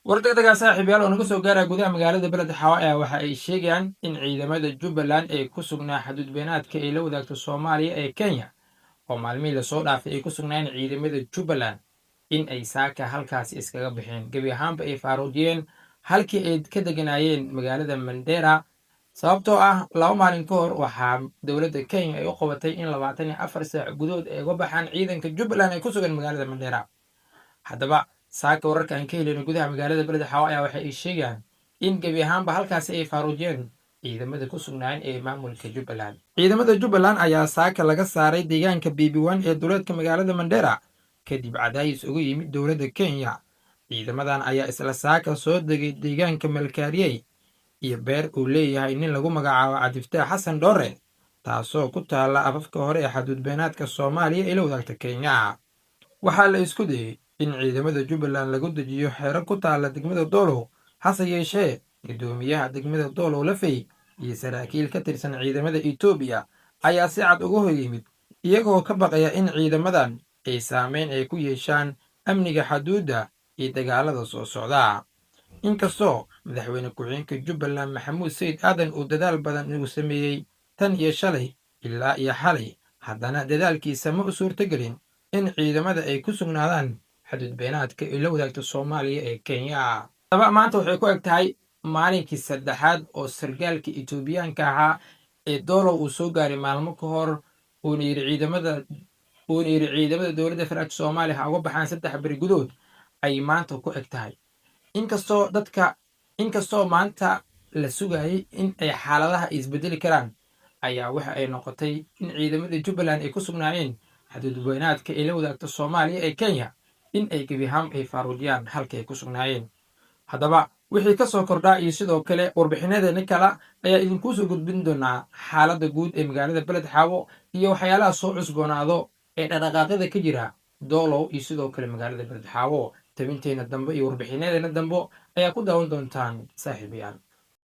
War degdega, saaxiibayaal, oo naga soo gaaraya gudaha magaalada Beled Xaawo ayaa waxa ay sheegayaan in ciidamada Jubbaland ay ku sugnaa xaduud beenaadka ay la wadaagto Soomaaliya ee Kenya, oo maalmihii lasoo dhaafay ay ku sugnaayeen ciidamada Jubbaland, in ay saaka halkaasi iskaga baxeen, gebi ahaanba ay faaruujiyeen halkii ay ka deganaayeen magaalada Mandera, sababtoo ah 2 maalin ka hor waxaa dowladda Kenya ay u qabatay in 24 saac gudahood ay uga baxaan ciidanka Jubbaland ay ku sugan magaalada Mandera. Haddaba saaka wararka aan ka helayno gudaha magaalada Beled Xaawo ayaa waxa ay sheegayaan in gebi ahaanba halkaasi ay faaruujiyeen ciidamada ku sugnaayeen ee maamulka Jubbaland. Ciidamada Jubbaland ayaa saaka laga saaray deegaanka BB 1 ee duleedka magaalada Mandera, kadib cadaayis uga yimid dowladda Kenya. Ciidamadan ayaa isla saaka soo degay deegaanka Malkaariyey iyo beer uu leeyahay nin lagu magacaabo Cabdifataax Xasan Dhoore, taasoo ku taalla afafka hore ee xaduud beenaadka Soomaaliya ee la wadaagta Kenya. Waxaa la isku dayey in ciidamada Jubbaland lagu dejiyo xero ku taalla degmada Doolow, hase yeeshee guddoomiyaha degmada Doolow Lafey iyo saraakiil ka tirsan ciidamada Itoobiya ayaa si cad uga hor yimid, iyagoo ka baqaya in ciidamadan ay saameyn ay ku yeeshaan amniga xaduudda iyo dagaalada soo socda. Inkastoo madaxweyne ku-xigeenka Jubbaland Maxamuud Sayid Aadan uu dadaal badan uu sameeyey tan iyo shalay ilaa iyo xalay, haddana dadaalkiisa ma u suurtogelin in ciidamada ay ku sugnaadaan xaduud beenaadka ay la wadaagto Soomaaliya ee Kenya. Haddaba maanta waxay ku eg tahay maalinkii saddexaad oo sargaalka Itoobiyaanka ahaa ee Doolow uu soo gaaray maalmo ka hor, uuna yidhi ciidamada dowladda federaalka Soomaaliya ha uga baxaan 3 beri gudood, ay maanta ku eg tahay. Inkastoo maanta la sugayay in ay xaaladaha isbedeli karaan, ayaa waxa ay noqotay in ciidamada Jubbaland ay ku sugnaayeen xaduud beenaadka ay la wadaagto Soomaaliya ee Kenya in ay gebi ahaan ay faaruujiyaan halkii ay ku sugnaayeen. Haddaba wixii ka soo kordhaa iyo sidoo kale warbixinadeena kale ayaa idinkuu soo gudbin doonaa xaaladda guud ee magaalada Beled Xaawo iyo waxyaalaha soo cusboonaado ee dhaqdhaqaaqyada ka jira Doolow iyo sidoo kale magaalada Beled Xaawo. Tabinteena dambe iyo warbixinadeena dambe ayaa ku daawan doontaan, saaxiibayaal.